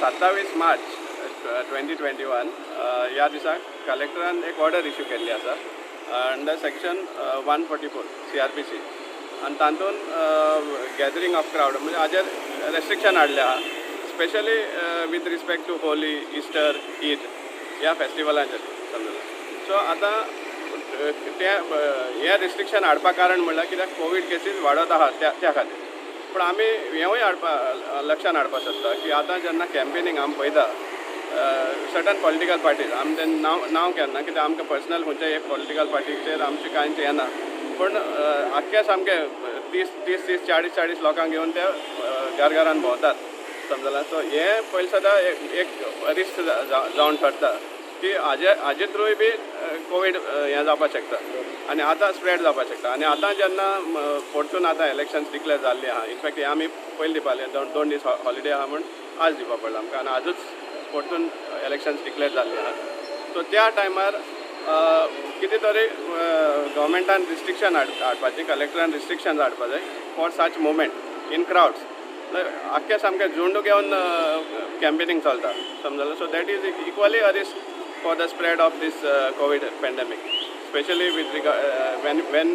27 मार्च 2021 ह्या दिसा कलेक्टरान एक ऑर्डर इश्यू केल्ली आसा अंडर सेक्शन 144 CRPC आनी तातूंत गॅदरींग ऑफ क्रावड म्हणजे हाजेर रेस्ट्रिक्शन हाडलें आहा, specially with respect to Holi, Easter, Eid ह्या फेस्टिवलांचेर समजलें. सो आतां तें हें रिस्ट्रिक्शन हाडपा कारण म्हणल्यार कित्याक कोवीड केसीस वाडत आहा त्या खातीर. पूण आमी हेंवूय हाडपा लक्षान हाडपाक सोदता की आतां जेन्ना कॅम्पेनींग आमी पळयता सर्टन पॉलिटिकल पार्टीज, आमी तें नांव केन्ना कित्याक आमकां पर्सनल खंयच्या एक पॉलिटिकल पार्टीचेर आमचें कांयच येना, पूण आख्खे सामके 30 30 40 40 लोकांक घेवन ते घर घरान भोंवतात समजला. सो हें पयलीं सदां एक रिस्क जावन ठरता की हाजे थ्रूय बी कोवीड हें जावपाक शकता आनी आतां स्प्रेड जावपाक शकता. आनी आतां जेन्ना परतून आतां इलेक्शन्स डिक्लेर जाल्लीं आहा, इनफॅक्ट हें आमी पयलीं दिवपालें, 2 दीस हॉलिडे आहा म्हूण आज दिवपा पडला आमकां आनी आजूच परतून इलेक्शन्स डिक्लेर जाल्लीं आहा. सो त्या टायमार कितें तरी गव्हर्मेंटान रिस्ट्रिक्शन हाडपाचें, कलेक्टरान रिस्ट्रिक्शन हाडपा जाय for such movement in crowds. आख्खे सामकें झुंड घेवन कॅम्पेनींग चलता समजलें. So that is equally a risk for the spread of this COVID pandemic, especially with regard when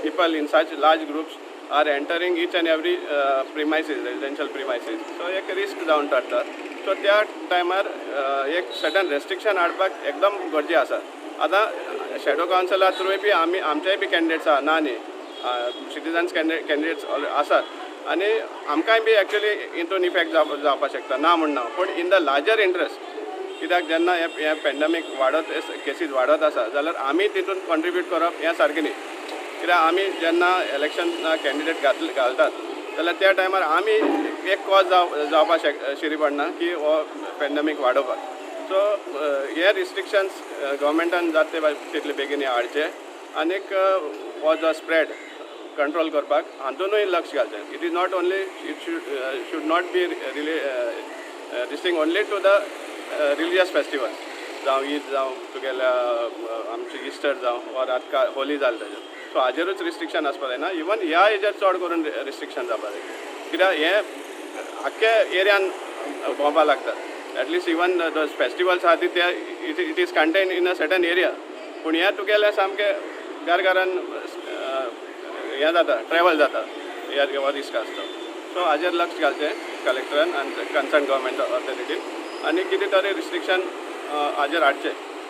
people in such large groups are entering each and every premises, residential premises. So एक risk जावन ठरता. So त्या टायमार एक certain restriction हाडपाक एकदम गरजे आसा. आतां शॅडो कावन्सिला थ्रूय बी आमी आमचेय बी कॅन्डिडेट्स आहा, ना न्ही, सिटिजन्स कॅन्डिडेट्स आसात आनी आमकांय बी एक्चुली हितून इफेक्ट जावपाक शकता, ना म्हण ना, पूण इन the larger interest कित्याक जेन्ना हें पेंडमीक वाडत केसीस वाडत आसा जाल्यार आमी तितून कॉन्ट्रिब्यूट करप हें सारकें न्ही. कित्याक आमी जेन्ना इलेक्शन कॅन्डिडेट घालतात जाल्यार त्या टायमार आमी एक कॉज जावपाक शिरी पडना की हो पेंडमीक वाडोवपाक. सो हे रिस्ट्रिक्शन्स गव्हर्मेंटान जाता ते तितले बेगीन हाडचे आनीक हो जो स्प्रेड कंट्रोल करपाक हातूनय लक्ष घालचें. It is not only, it should not be this thing only to the religious festival, जावं ईद जावं तुगेल्या आमचे इस्टर जावं ऑर आतां होली जालें ताजेर. सो हाजेरूच रिस्ट्रिक्शन आसपा जायना, इवन ह्या हेजेर चड करून रिस्ट्रिक्शन जावपा जाय कित्याक हें आख्खे एरियान भोंवपाक लागता. At least even those festivals आहा ती ते it is contain in a certain area, पूण हें तुगेलें सामकें घर घरान हें जाता, ट्रॅवल जाता, हो रिस्क आसता. सो हाजेर लक्ष घालचें कलेक्टरान आनी कन्सर्न गव्हर्मेंट ऑथॉरिटीन आनी कितें तरी रिस्ट्रिक्शन हाजेर हाडचें.